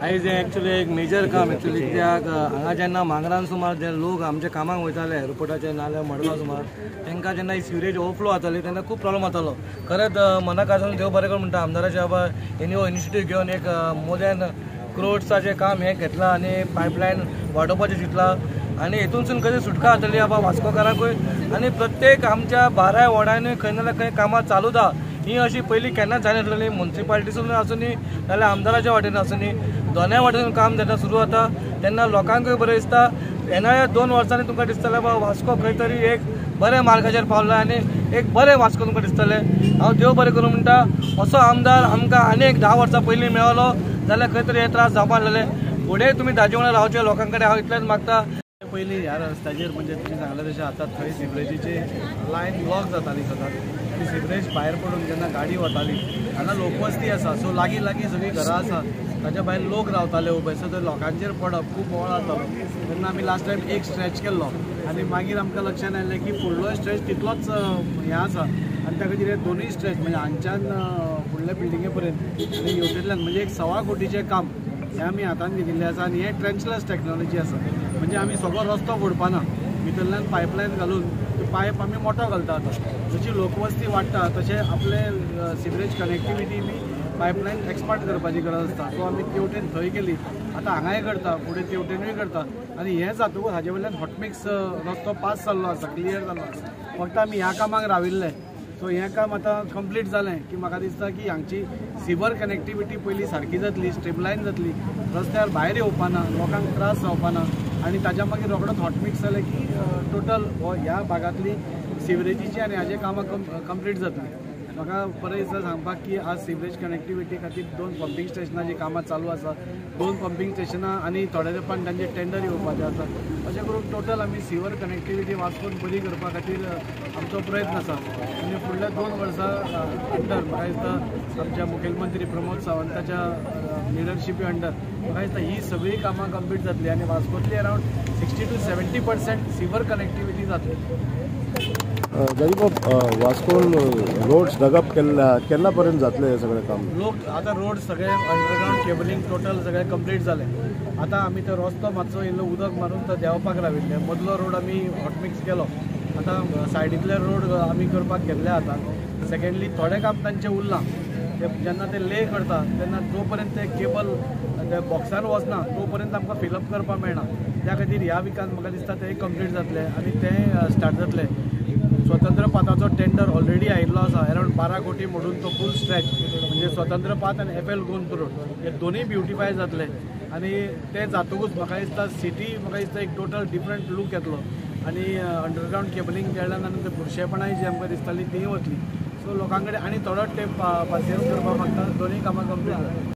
आयज हें एक्चुअली एक मेजर काम एक्चुअली, कित्याक हांगा जेन्ना मांगरान सुमार जे लोक आमच्या कामाक वयताले एअरपोर्टाचे नाल्यार मडगांव सुमार, तांकां जेन्ना ही सिवरेज ओवरफ्लो जाताली तेन्ना खूब प्रॉब्लम जातालो. खरेंच मना काळजान देव बरें करूं म्हणटा आमदाराचे, बाबा हेणी हो इनिशिएटीव घेवन एक मोर दॅन क्रोड्साचें काम हें घेतलां आनी पायपलायन वाडोवपाचें चिंतलां आनी हेतूनसून खंय सुटका जातली बाबा वास्कोकारांकूय आनी प्रत्येक आमच्या 12 वॉर्डांनी खंय ना जाल्यार खंय कामां चालूच आहा. ही अशी पयलीं केन्नाच जायनासलेली, मुन्सिपालिटीसून आसूनी नाल्यार आमदाराच्या वाटेन आसूनी, दोनाय वाटेन काम जेन्ना सुरू जाता तेन्ना लोकांकूय बरें दिसता. येणाऱ्या 2 वर्सांनी तुमकां दिसतलें बाबा वास्को खंय तरी एक बऱ्या मार्गाचेर पावला आनी एक बरें वास्को तुमकां दिसतलें. हांव देव बरें करूं म्हणटा, असो आमदार आमकां आनी एक 10 वर्सां पयलीं मेळलो जाल्यार खंय तरी हे त्रास जावपा नासले. फुडें तुमी ताजे वांगडा रावचे लोकां कडेन हांव इतलेंच मागता. पयलीं ह्या रस्त्याचेर म्हणजे तुमी सांगलें तशें आतां थंय सिवरेजीची लायन ब्लॉक जाताली सदांच आनी सिवरेज भायर पडून जेन्ना गाडी वताली, हांगा लोकवस्ती आसा, सो लागीं लागीं सगळीं घरां आसा, ताच्या भायर लोक रावताले उबे, सो ते लोकांचेर पडप खूब बोवाळ जातालो. तेन्ना आमी लास्ट टायम एक स्ट्रेच केल्लो आनी मागीर आमकां लक्षांत आयलें की फुडलो स्ट्रेच तितलोच हें आसा आनी त्या खातीर हे दोनूय स्ट्रेच म्हणजे हांगच्यान फुडल्या बिल्डिंगे पर्यंत आनी हेवटेंतल्यान म्हणजे एक 1.25 कोटीचें काम हें आमी हातान घेतिल्लें आसा. आनी हें ट्रेंचलेस टॅक्नोलॉजी आसा, म्हणजे आमी सगळो रस्तो फोडपाना, भितरल्यान पायपलायन घालून तो पायप आमी मोटो घालता. आतां जशी लोकवस्ती वाडटा तशें आपले सिवरेज कनेक्टिविटी बी पायपलायन एक्सपांड करपाची गरज आसता. सो आमी तेवटेन थंय केली, आतां हांगाय करता, फुडें तेवटेनूय करता आनी हें जातकूच हाजे वयल्यान हॉटमिक्स रस्तो पास जाल्लो आसा, क्लियर जाल्लो आसा. फक्त आमी ह्या कामाक राविल्ले. सो हें काम आतां कंप्लीट जालें की म्हाका दिसता की हांगची सिवर कनेक्टिविटी पयलीं सारकी जातली, स्ट्रीमलायन जातली, रस्त्यार भायर येवपाना, लोकांक त्रास जावपाना आनी ताच्या मागीर रोखडोच हॉटमिक्स जालें की टोटल ह्या भागांतली सिवरेजीची आनी हाजे कामां कंप्लीट जातली. म्हाका बरें दिसता सांगपाक की आज सिवरेज कनेक्टिविटी खातीर 2 पंपींग स्टेशनाची कामां चालू आसा, 2 पंपींग स्टेशनां आनी थोड्या तेंपान तांचे टेंडर येवपाचें आसा. अशें करून टोटल आमी सिवर कनेक्टिविटी वास्कोन बरी करपा खातीर आमचो प्रयत्न आसा आनी फुडल्या 2 वर्सां अंडर म्हाका दिसता आमच्या मुखेलमंत्री प्रमोद सावंताच्या लिडरशिपी अंडर म्हाका दिसता ही सगळीं कामां कंप्लीट जातली आनी वास्कोतली अरावंड 60 to 70% sewer connectivity जातली. जाजीबाब, वास्कोन रोड्स डगअप केन्ना पर्यंत जातलें हें सगळें काम? लोक आतां रोड सगळे अंडरग्रावंड केबलिंग टोटल सगळें कंप्लीट जालें. आतां आमी तो रस्तो मातसो इल्लो उदक मारून तो देंवपाक राविल्ले, मदलो रोड आमी हॉटमिक्स केलो, आतां सायडींतले रोड आमी करपाक घेतले. आतां सेकेंडली थोडें काम तांचें उरलां, ते जेन्ना ते ले करता तेन्ना जो पर्यंत ते केबल त्या बॉक्सान वचना तो पर्यंत आमकां फिलअप करपाक मेळना. त्या खातीर ह्या विकान म्हाका दिसता तें कंप्लीट जातलें आनी तें स्टार्ट जातलें. स्वतंत्र पाथाचो टेंडर ऑलरेडी आयिल्लो आसा, अरावंड 12 कोटी म्हणून तो फूल स्ट्रेच म्हणजे स्वतंत्र पाथ आनी एफ एल गोंद रोड हे दोनूय ब्युटिफाय जातले आनी ते जातकूच म्हाका दिसता सिटी म्हाका दिसता एक टोटल डिफरंट लूक येतलो आनी अंडरग्रावंड केबलिंग केल्यान आनी ते बुरशेपणाय जी आमकां दिसताली तीय वतली. सो लोकां कडेन आनी थोडो तेंप पासियेंस करपाक मागता, दोनूय कामां कंप्लीट जातली.